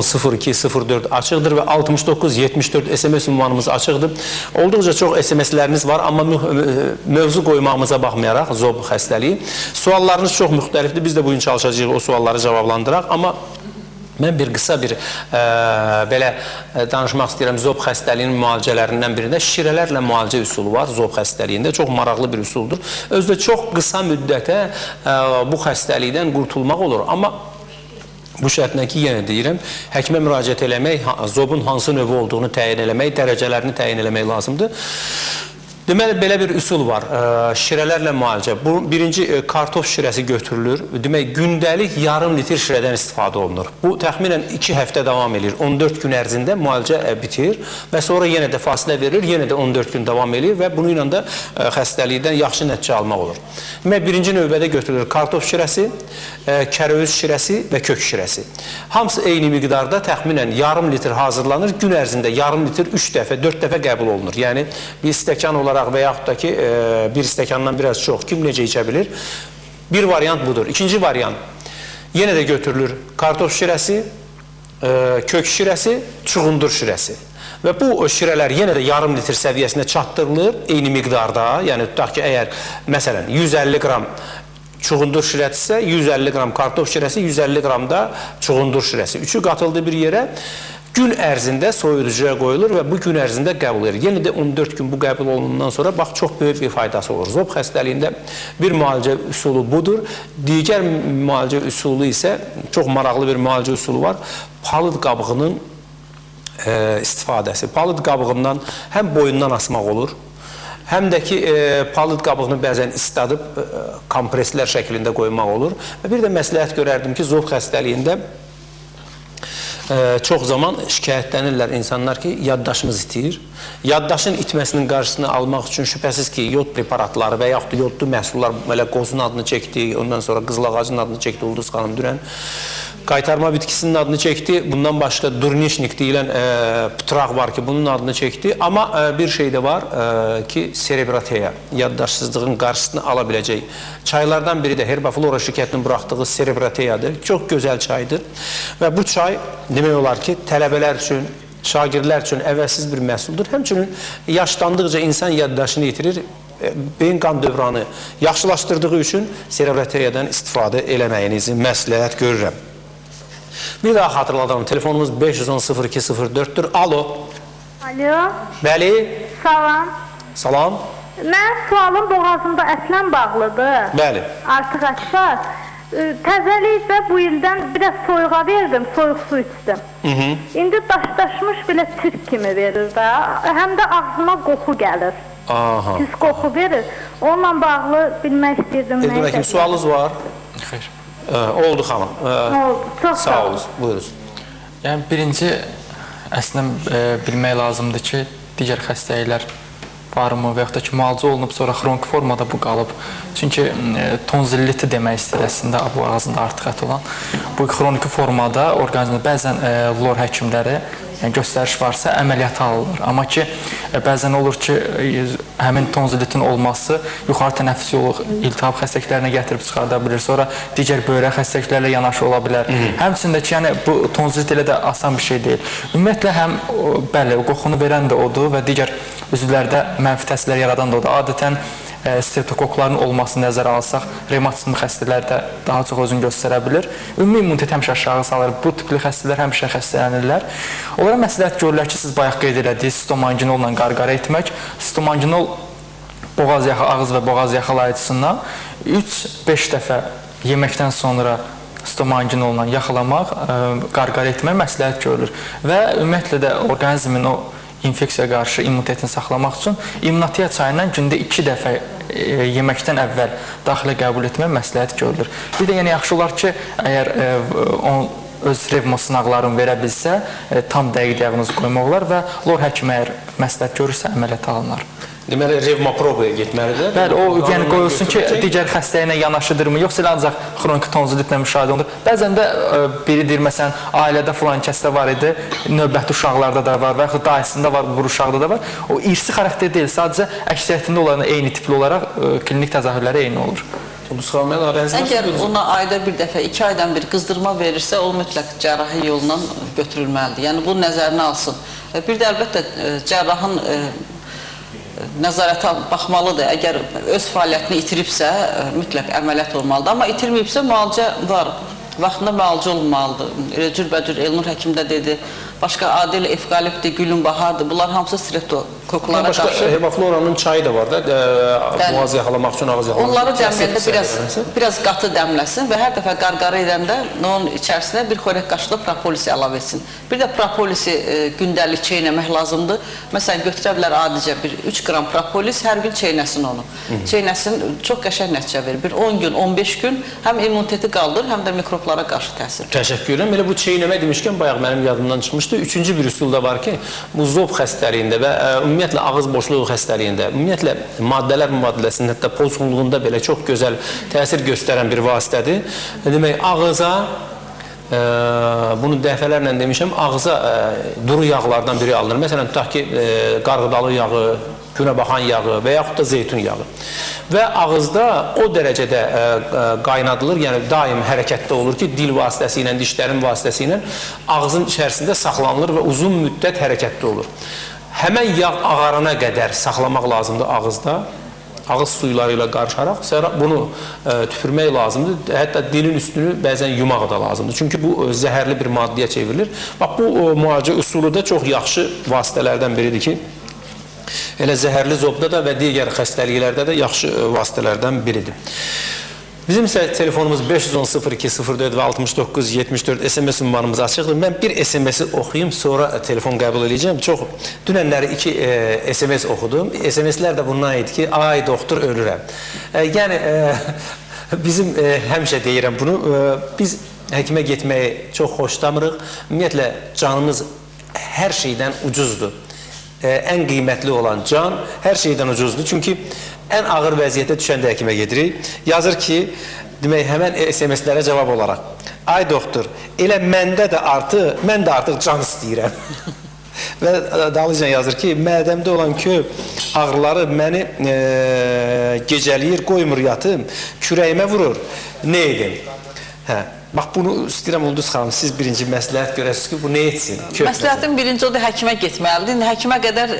02 04 açıqdır və 69 74 SMS ünvanımız açıqdır. Olduqca çox SMS-ləriniz var, amma mövzu qoymağımıza baxmayaraq zob xəstəliyi. Suallarınız çox müxtəlifdir. Biz də bugün çalışacağıq o sualları cavablandıraq, amma mən bir qısa bir belə danışmaq istəyirəm zob xəstəliyinin müalicələrindən birində şirələrlə müalicə üsulu var zob xəstəliyində. Çox maraqlı bir üsuldur. Özü də çox qısa müddətə bu xəstəlikdən qurtulmaq olur. Amma bu şərtlə ki, yenə deyirəm, həkimə müraciət eləmək, zobun hansı növü olduğunu təyin eləmək, dərəcələrini təyin eləmək lazımdır. Deməli, belə bir üsul var, şirələrlə müalicə. Bu, birinci kartof şirəsi götürülür. Demək, gündəlik yarım litr şirədən istifadə olunur. Bu, təxminən 2 həftə davam edir. 14 gün ərzində müalicə bitir və sonra yenə də fasilə verilir, yenə də 14 gün davam edir və bununla ilə də xəstəlikdən yaxşı nəticə almaq olur. Demək, birinci növbədə götürülür kartof şirəsi, kərəviz şirəsi və kök şirəsi. Hamısı eyni miqdarda təxminən yarım litr hazırlanır. Gün ərzində yarım litr 3 dəfə, 4 dəfə qəbul olunur. Yəni, bir stəkan olaraq və yaxud da ki, bir stəkandan biraz çox, kim necə içə bilir. Bir variant budur. İkinci variant, yenə də götürülür kartof şirəsi, kök şirəsi, çuğundur şirəsi. Və bu şirələr yenə də yarım litr səviyyəsinə çatdırılır eyni miqdarda. Yəni, tutaq ki, əgər məsələn 150 qram çuğundur şirəsi isə 150 qram kartof şirəsi, 150 qram da çuğundur şirəsi. Üçü qatıldı bir yerə. Gün ərzində soyuducuya qoyulur və bu gün ərzində qəbul edilir. Yenə də 14 gün bu qəbul olunandan sonra bax, çox böyük bir faydası olur. Zob xəstəliyində bir müalicə üsulu budur. Digər müalicə üsulu isə çox maraqlı bir müalicə üsulu var. Palıd qabığının istifadəsi. Palıd qabığından həm boyundan asmaq olur, həm də ki, palıd qabığını bəzən isladıb kompreslər şəklində qoymaq olur. Və bir də məsləhət görərdim ki, zob xəstəliyində çox zaman şikayətlənirlər insanlar ki, yaddaşımız itir. Yaddaşın itməsinin qarşısını almaq üçün şübhəsiz ki, yod preparatları və yaxud da yodlu məhsullar, belə qozun adını çəkdi, ondan sonra qızıl ağacın adını çəkdi Ulduz xanım dünən. Qaytarma bitkisinin adını çəkdi. Bundan başqa durnişnik deyilən pıtraq var ki, bunun adını çəkdi. Amma bir şey də var ki, serebrateya, yaddaşsızlığın qarşısını ala biləcək çaylardan biri də Herbaflora şirkətinin buraxdığı serebrateyadır. Çox gözəl çaydır. Və bu çay demək olar ki, tələbələr üçün, şagirdlər üçün əvəzsiz bir məhsuldur. Həmçinin yaşlandıqca insan yaddaşını itirir. Beyin qan dövranı yaxşılaşdırdığı üçün serebrateyadan istifadə eləməyinizi məsləhət görürəm. Bir daha xatırladım, telefonumuz 510 02 04-dür. Alo. Alo. Bəli. Salam. Salam. Mənim sualım boğazımda ətlə bağlıdır. Bəli. Artıq ət var. Təzəlikdə bu ildən biraz soyuğa verdim, soyuq su içdim. İndi daşdaşmış belə türk kimi verir də. Həm də ağzıma qoxu gəlir. Aha. Pis qoxu verir. Onunla bağlı bilmək istəyirdim. Elnur həkim, sualınız var? Xeyr. Oldu xanım. Oldu. Çox sağ olun. Buyurun. Yəni birinci əslində bilmək lazımdır ki, digər xəstəliklər varmı və yaxud da ki, müalicə olunub sonra xronik formada bu qalıb. Çünki tonzilliti demək istəyir əslində bu ağzında artıq ət olan. Bu xroniki formada orqanizmdə bəzən lor həkimləri, yəni göstəriş varsa əməliyyata alınır. Amma ki, bəzən olur ki, həmin tonzillitin olması yuxarı tənəffüs yolu iltihab xəstəliklərinə gətirib çıxarda bilir. Sonra digər böyrək xəstəliklərlə yanaşı ola bilər. Həmçinin də ki, yəni bu tonzillit elə də asan bir şey deyil. Ümumiyyətlə həm bəli, o qoxunu verən də odur və digər üzvlərdə mənfi təsirlər yaradan da odur. Adətən streptokokların olmasını nəzərə alsaq, revmatizm xəstələrdə daha çox özünü göstərə bilir. Ümumi immunitet həmişə aşağı salır. Bu tipli xəstələr həmişə xəstələnirlər. Onlara məsləhət görürlər ki, siz bayaq qeyd elədiniz, stomanginolla qarqara etmək. Stomanginol boğaz yaxa, ağız və boğaz yaxalayıcısından 3-5 dəfə yeməkdən sonra stomanginolla yaxalamaq, qarqara etmək məsləhət görülür. Və ümumiyyətlə də orqanizmin o infeksiyaya qarşı immunitetini saxlamaq üçün immunatiya çayından gündə 2 dəfə yeməkdən əvvəl daxilə qəbul etmək məsləhət görülür. Bir də yəni yaxşı olar ki, əgər öz revma sınaqlarını verə bilsə, tam dəqiq diaqnoz qoymaq olar və lor həkimi əgər məsləhət görürsə əməliyyata alınar. Deməli, revma probaya getməlidir. Bəli, o yəni qoyulsun ki, digər xəstəliyinə yanaşıdırmı, yoxsa elə ancaq xronik tonzillitlə müşahidə olunur. Bəzən də biri deyir, məsələn, ailədə filan kəsdə var idi, növbəti uşaqlarda da var və yaxud dayısında var, bu uşaqda da var. O irsi xarakter deyil, sadəcə əksəriyyətində olan eyni tipli olaraq klinik təzahürləri eyni olur. Ulduz xanım, əlavəniz varsa Əgər buyurun. ona ayda bir dəfə, 2 aydan bir qızdırma verirsə, o mütləq cərrahi yolla götürülməlidir. Yəni bunu nəzərinə alsın. Bir də əlbəttə cərrahın nəzarətə baxmalıdır. Əgər öz fəaliyyətini itiribsə, mütləq əməliyyat olmalıdır. Amma itirməyibsə müalicə var. Vaxtında müalicə olunmalıdır. Elə cürbəcür Elnur həkim də dedi. Başqa Adil evkalipti, gülün bahardır. Bunlar hamısı streptokoklara Başqa qarşı. Herbafloranın çayı da var da, boğaz yaxalamaq üçün, ağız yaxalamaq Onları üçün. dəmləyəndə biraz qatı dəmləsin və hər dəfə qarqara edəndə onun içərisinə bir xörək qaşığı da propolisi əlavə etsin. Bir də propolisi gündəlik çeynəmək lazımdır. Məsələn, götürə bilər adicə bir 3 qram propolis, hər gün çeynəsin onu. Çeynəsin, çox qəşəng nəticə verir. Bir 10 gün, 15 gün həm immuniteti qaldırır, həm də mikroplara qarşı təsir. Təşəkkür edirəm. Elə bu çeynəmə demişkən bayaq mənim yadımdan çıxmışdı. Üçüncü bir üsul da var ki, bu zob xəstəliyində və ümumiyyətlə ağız boşluğu xəstəliyində, ümumiyyətlə maddələr mübadiləsinin hətta pozğunluğunda belə çox gözəl təsir göstərən bir vasitədir. Demək, ağıza bunu dəfələrlə demişəm, ağıza duru yağlardan biri alınır. Məsələn, tutaq ki, qarğıdalı yağı, günəbaxan yağı və yaxud da zeytun yağı. Və ağızda o dərəcədə qaynadılır, yəni daim hərəkətdə olur ki, dil vasitəsi ilə, dişlərin vasitəsi ilə ağzın içərisində saxlanılır və uzun müddət hərəkətdə olur. Həmən yağ ağarana qədər saxlamaq lazımdır ağızda. Ağız suyları ilə qarışaraq sonra bunu tüpürmək lazımdır. Hətta dilin üstünü bəzən yumaq da lazımdır. Çünki bu zəhərli bir maddəyə çevrilir. Bax, bu müalicə üsulu da çox yaxşı vasitələrdən biridir ki, elə zəhərli zobda da və digər xəstəliklərdə də yaxşı vasitələrdən biridir. Bizim isə telefonumuz 510 02 04 və 69 74 SMS ünvanımız açıqdır. Mən bir SMS-i oxuyum, sonra telefon qəbul edəcəm. Çox dünənləri 2 SMS oxudum. SMS-lər də bundan idi ki, ay doktor ölürəm. Yəni bizim həmişə deyirəm bunu, biz həkimə getməyi çox xoşlamırıq. Ümumiyyətlə canımız hər şeydən ucuzdur. Ən qiymətli olan can hər şeydən ucuzdur. Çünki ən ağır vəziyyətə düşəndə həkimə gedirik. Yazır ki, demək, həmən SMS-lərə cavab olaraq, ay doktor, elə məndə də artıq, mən də artıq can istəyirəm. Və dalıca yazır ki, mədəmdə olan köp ağrıları məni gecəliyir, qoymur yatım, kürəyimə vurur, nə edim? Hə. Bax, bunu istəyirəm Ulduz xanım, siz birinci məsləhət görəsiniz ki, bu nə etsin? Məsləhətin birinci odur, həkimə getməlidir. İndi həkimə qədər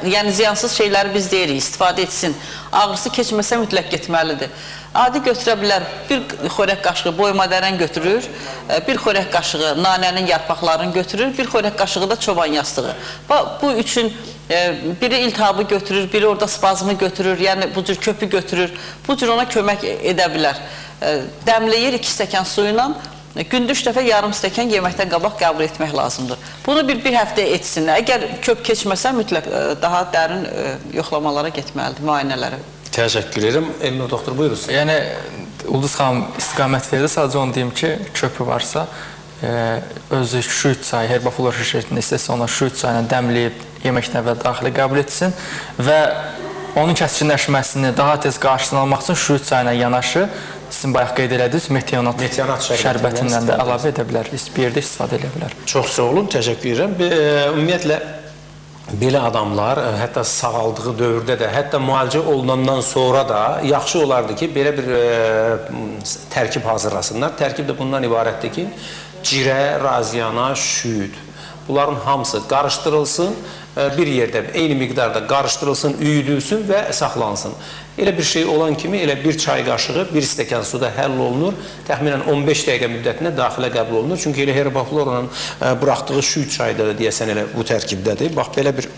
yəni ziyansız şeyləri biz deyirik, istifadə etsin. Ağrısı keçməsə mütləq getməlidir. Adi götürə bilər, bir xörək qaşığı boymadərən götürür, bir xörək qaşığı nanənin yarpaqlarını götürür, bir xörək qaşığı da çoban yastığı. Bu üçün biri iltihabı götürür, biri orada spazmı götürür, yəni bu cür köpü götürür. Bu cür ona kömək edə bilər. Dəmləyir 2 stəkan suyla, gündə 3 dəfə yarım stəkan yeməkdən qabaq qəbul etmək lazımdır. Bunu bir həftə etsinlər. Əgər köp keçməsə mütləq daha dərin yoxlamalara getməlidir, müayinələrə. Təşəkkür edirəm. Elnur doktor, buyurun. Yəni Ulduz xanım istiqamət verdi. Sadəcə onu deyim ki, köpü varsa, özü şüyüd çayı, herbaflora şirkətində istəsə ona şüyüd çayını dəmləyib yeməkdən əvvəl daxilə qəbul etsin və onun kəskinləşməsini daha tez qarşısını almaq üçün şüyüd çayına yanaşı, sizin bayaq qeyd elədiniz, metionat şərbətindən də əlavə edə bilər, bir yerdə istifadə edə bilər. Çox sağ olun, təşəkkür edirəm. Ümumiyyətlə, belə adamlar, hətta sağaldığı dövrdə də, hətta müalicə olunandan sonra da yaxşı olardı ki, belə bir tərkib hazırlasınlar. Tərkib də bundan ibarətdir ki, cirə, raziyana, şüyüd. Bunların hamısı qarışdırılsın, bir yerdə eyni miqdarda qarışdırılsın, üyüdülsün və saxlansın. Elə bir şey olan kimi elə bir çay qaşığı bir stəkan suda həll olunur. Təxminən 15 dəqiqə müddətində daxilə qəbul olunur. Çünki elə herbafloranın buraxdığı şüyüd çayda da deyəsən elə bu tərkibdədir. Bax, belə bir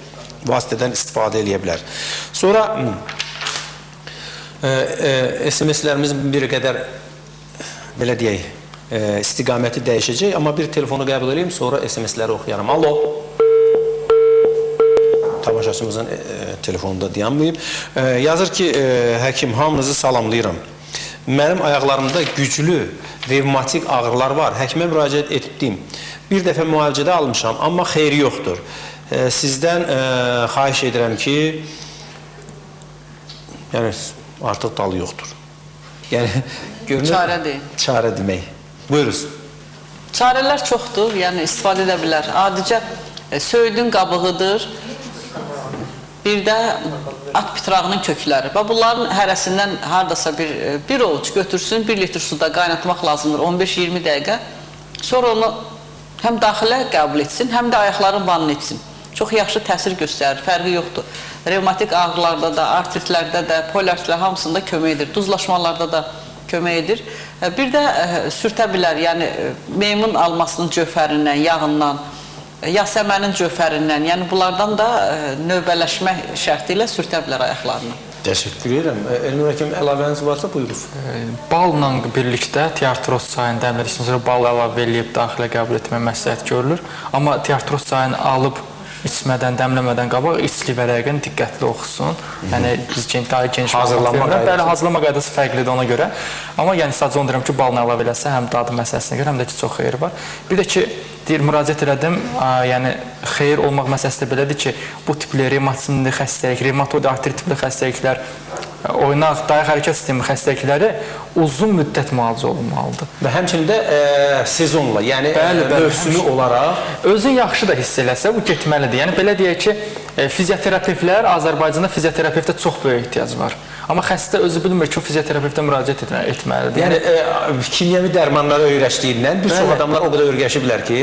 vasitədən istifadə eləyə bilər. Sonra SMS-lərimiz bir qədər, belə deyək, istiqaməti dəyişəcək. Amma bir telefonu qəbul edeyim, sonra SMS-ləri oxuyaram. Alo. Tamaşaçımızın telefonunda dayanmayıb. Yazır ki, həkim, hamınızı salamlayıram. Mənim ayaqlarımda güclü revmatik ağrılar var. Həkimə müraciət etdim. Bir dəfə müalicədə almışam, amma xeyri yoxdur. Sizdən xahiş edirəm ki, yəni artıq dalı yoxdur. Yəni, görünür, çarə deyil. Çarə demək. Buyuruz. Çarələr çoxdur, yəni istifadə edə bilər. Adicə söyüdün qabığıdır. Bir də at pitrağının kökləri. Və bunların hərəsindən hardasa bir ovuc götürsün, 1 litr suda qaynatmaq lazımdır 15-20 dəqiqə. Sonra onu həm daxilə qəbul etsin, həm də ayaqların vannını etsin. Çox yaxşı təsir göstərir, fərqi yoxdur. Revmatik ağrılarda da, artritlərdə də, poliartritlər hamısında kömək edir. Duzlaşmalarda da kömək edir. Bir də sürtə bilər, yəni meymun almasının cövhərindən, yağından, yasəmənin cövhərindən, yəni bunlardan da növbələşmə şərti ilə sürtə bilər ayaqlarını. Təşəkkür edirəm. Elnur həkim, əlavəniz varsa buyurun. Balla birlikdə tiartroz çayını dəmlədikdən sonra bal əlavə eləyib daxilə qəbul etmək məsləhət görülür. Amma tiartroz çayını alıb içmədən, dəmləmədən qabaq içli vərəqini diqqətli oxusun. Yəni biz daha geniş hazırlanma qaydası. Bəli, hazırlama qaydası fərqlidir ona görə. Amma yəni sadəcə onu deyirəm ki, balını əlavə eləsə həm dadı məsələsinə görə, həm də ki, çox xeyir var. Bir də ki, deyir, müraciət elədim, yəni xeyir olmaq məsələsi də belədir ki, bu tipli revmatizmli xəstəlik, revmatoid artrit tipli xəstəliklər, oynaq, dayaq hərəkət sistemi xəstəlikləri uzun müddət müalicə olunmalıdır. Və həmçinin də sezonla, yəni bəli, mövsümü olaraq özün yaxşı da hiss eləsə bu getməlidir. Yəni belə deyək ki, fizioterapevtlər, Azərbaycanda fizioterapevtə çox böyük ehtiyac var. Amma xəstə özü bilmir ki, o fizioterapevtə müraciət etməlidir. Yəni kimyəvi dərmanlara öyrəşdiyindən bir çox adamlar o qədər öyrəşiblər ki,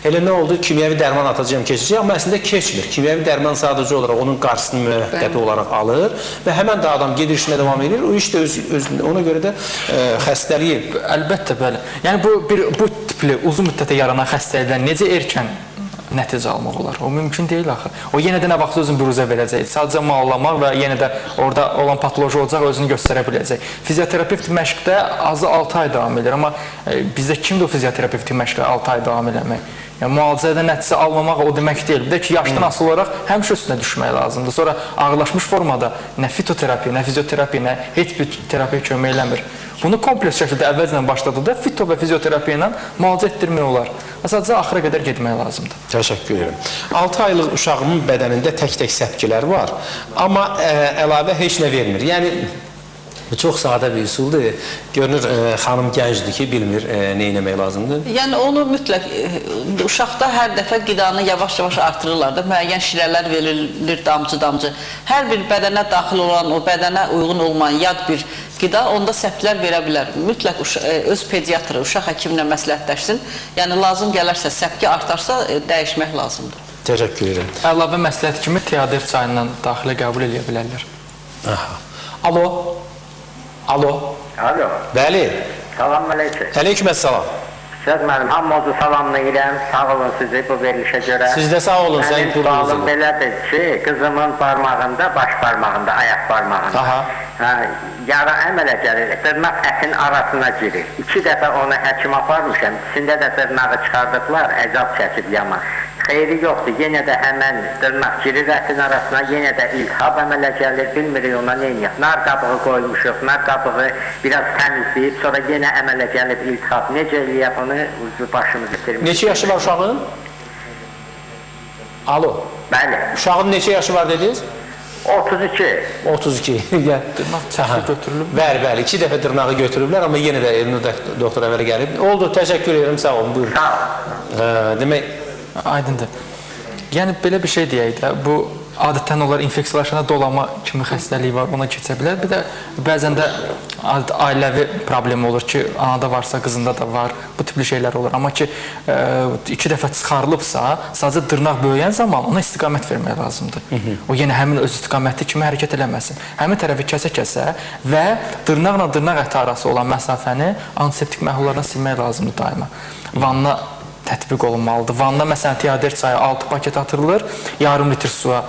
elə nə oldu? Kimyəvi dərman atacağam, keçəcək, amma əslində keçmir. Kimyəvi dərman sadəcə olaraq onun qarşısını müvəqqəti olaraq alır və həmən də adam gedir işinə davam edir. O iş də öz ona görə də xəstəliyi. Əlbəttə, bəli. Yəni bu tipli uzun müddətə yaranan xəstəliklər necə erkən nəticə almaq olar? O mümkün deyil axı. O yenə də nə vaxtsa özünü büruzə verəcək. Sadəcə mallamaq və yenə də orada olan patoloji olacaq, özünü göstərə biləcək. Fizioterapevt məşqdə azı 6 ay davam edir. Amma bizdə kimdir o fizioterapevtik məşqdə 6 ay davam eləmək? Yəni müalicədə nəticə almamaq o demək deyil. Bir də ki, yaşdan asılı olaraq həmişə üstünə düşmək lazımdır. Sonra ağırlaşmış formada nə fitoterapiya, nə fizioterapiya, nə heç bir terapiya kömək eləmir. Bunu kompleks şəkildə əvvəlcədən başladıqda fito və fizioterapiya ilə müalicə etdirmək olar. Sadəcə axıra qədər getmək lazımdır. Təşəkkür edirəm. 6 aylıq uşağımın bədənində tək-tək səpkilər var, amma əlavə heç nə vermir. Yəni bu çox sadə bir üsuldur. Görünür, xanım gəncdir ki, bilmir nə etmək lazımdır. Yəni onu mütləq uşaqda hər dəfə qidanı yavaş-yavaş artırırlar da, müəyyən şirələr verilir damcı-damcı. Hər bir bədənə daxil olan, o bədənə uyğun olmayan yad bir qida onda səpkilər verə bilər. Mütləq öz pediatrı, uşaq həkimlə məsləhətləşsin. Yəni lazım gələrsə, səpki artarsa dəyişmək lazımdır. Təşəkkür edirəm. Əlavə məsləhət kimi Teadev çayından daxilə qəbul eləyə bilərlər. Aha. Alo. Alo. Alo. Bəli. Salam aleyküm. Aleyküm əssalam. Söz mənim, hamınızı salamlayıram. Sağ olun sizi bu verilişə görə. Siz də sağ olun. Mənim sualım belədir ki, qızımın barmağında, baş barmağında, ayaq barmağında. Aha. Yara əmələ gəlir, dırnaq ətin arasına girir. 2 dəfə onu həkimə aparmışam, ikisində də dırnağı çıxardıblar, əzab çəkib yaman. Xeyri yoxdur, yenə də həmən dırnaq girir ətin arasına, yenə də iltihab əmələ gəlir, bilmirik ona nə eləyək. Nar qabığı qoymuşuq, nar qabığı biraz təmizləyib, sonra yenə əmələ gəlib iltihab. Necə eləyək onu, başımızı itirmişik. Neçə yaşı var uşağın? Alo. Bəli. Uşağın neçə yaşı var dediniz? 32. 32. Dırnaq çəkilib götürülüb. Bəli, bəli. 2 dəfə dırnağı götürüblər, amma yenə də Elnur doktor əvvəl gəlib. Oldu, təşəkkür edirəm, sağ olun, buyurun. Sağ olun. Demək, aydındır. Yəni belə bir şey deyək də, bu adətən olar infeksiyalaşanda dolama kimi xəstəlik var, ona keçə bilər. Bir də bəzən də ailəvi problem olur ki, anada varsa, qızında da var, bu tipli şeylər olur. Amma ki, 2 dəfə çıxarılıbsa, sadəcə dırnaq böyüyən zaman ona istiqamət vermək lazımdır. O yenə həmin öz istiqaməti kimi hərəkət eləməsin. Həmin tərəfi kəsə-kəsə və dırnaqla dırnaq əti arası olan məsafəni antiseptik məhlullardan silmək lazımdır daima. Vanna tətbiq olunmalıdır. Vanna məsələn Teader çayı 6 paket atılır, yarım litr suya.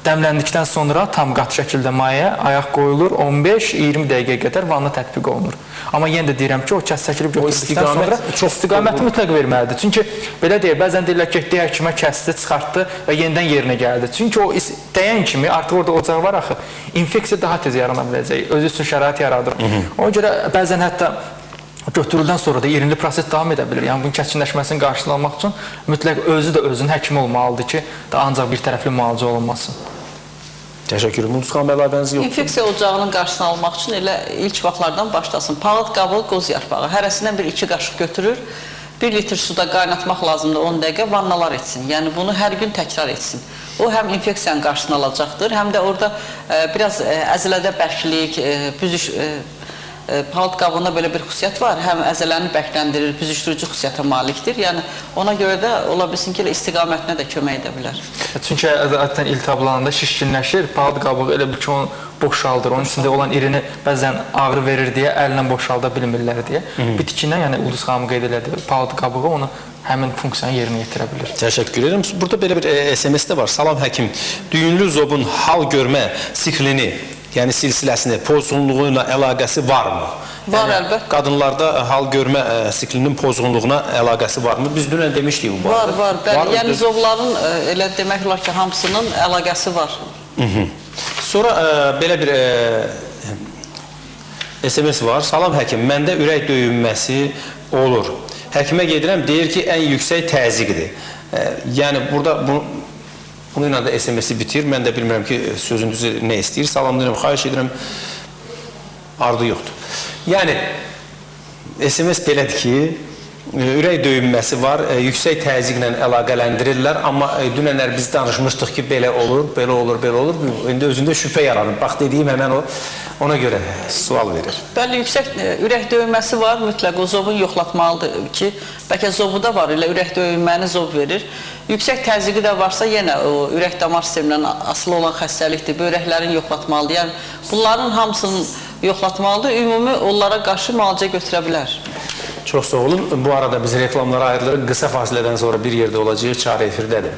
Dəmləndikdən sonra tam qat şəkildə maye ayaq qoyulur, 15-20 dəqiqəyə qədər vanna tətbiq olunur. Amma yenə də deyirəm ki, o kəs çəkilib götürdükdən sonra istiqaməti mütləq verməlidir. Çünki belə deyək, bəzən deyirlər ki, getdi həkimə, kəsdi, çıxartdı və yenidən yerinə gəldi. Çünki o dəyən kimi artıq orada ocaq var axı, infeksiya daha tez yarana biləcək, özü üçün şərait yaradır. Ona görə bəzən hətta götürüldükdən sonra da irinli proses davam edə bilir. Yəni bunun kəskinləşməsinin qarşısını almaq üçün mütləq özü də özünün həkimi olmalıdır ki, ancaq bir tərəfli müalicə olunmasın. Təşəkkür edirəm. Ulduz xanım, əlavəniz yoxdur. İnfeksiya ocağının qarşısını almaq üçün elə ilk vaxtlardan başlasın. Palıd qabığı, qoz yarpağı. Hərəsindən bir 2 qaşıq götürür. 1 litr suda qaynatmaq lazımdır 10 dəqiqə, vannalar etsin. Yəni bunu hər gün təkrar etsin. O həm infeksiyanın qarşısını alacaqdır, həm də orada biraz əzələdə bərklik, büzüş palıd qabığında belə bir xüsusiyyət var. Həm əzələni bərkləndirir, büzüşdürücü xüsusiyyətə malikdir. Yəni ona görə də ola bilsin ki, elə istiqamətinə də kömək edə bilər. Çünki adətən iltihablananda şişkinləşir, palıd qabığı elə bil ki, onu boşaldır. Onun içində olan irini bəzən ağrı verir deyə əllə boşalda bilmirlər deyə. Bitkinə, yəni Ulduz xanım qeyd elədi, palıd qabığı onu həmin funksiyanı yerinə yetirə bilir. Təşəkkür edirəm. Burada belə bir SMS də var. Salam həkim. Düyünlü zobun hal görmə siklini, yəni silsiləsini, pozğunluğu ilə əlaqəsi varmı? Var, yəni, əlbəttə. Qadınlarda hal görmə siklinin pozğunluğuna əlaqəsi varmı? Biz dünən demişdik bu barədə. Var, var. Bəli. Var, yəni zobların elə demək olar ki, hamısının əlaqəsi var. Sonra belə bir SMS var. Salam həkim, məndə ürək döyünməsi olur. Həkimə gedirəm, deyir ki, ən yüksək təzyiqdir. Yəni burada bununla da SMS-i bitir. Mən də bilmirəm ki, sözün düzü nə istəyir. Salamlayıram, xahiş edirəm. Ardı yoxdur. Yəni SMS belədir ki, ürək döyünməsi var, yüksək təzyiqlə əlaqələndirirlər, amma dünənlər biz danışmışdıq ki, belə olur, belə olur, belə olur. İndi özündə şübhə yaranır. Bax, dediyim həmən o, ona görə sual verir. Bəli, yüksək ürək döyünməsi var, mütləq o zobun yoxlatmalıdır ki, bəlkə zobu da var, elə ürək döyünməni zob verir. Yüksək təzyiqi də varsa, yenə o ürək damar sistemindən asılı olan xəstəlikdir, böyrəklərin yoxlatmalıdır. Yəni, bunların hamısını yoxlatmalıdır, ümumi onlara qarşı müalicə götürə bilər. Çox sağ olun. Bu arada biz reklamlara ayrılırıq. Qısa fasilədən sonra bir yerdə olacağıq. Çarə efirdədir.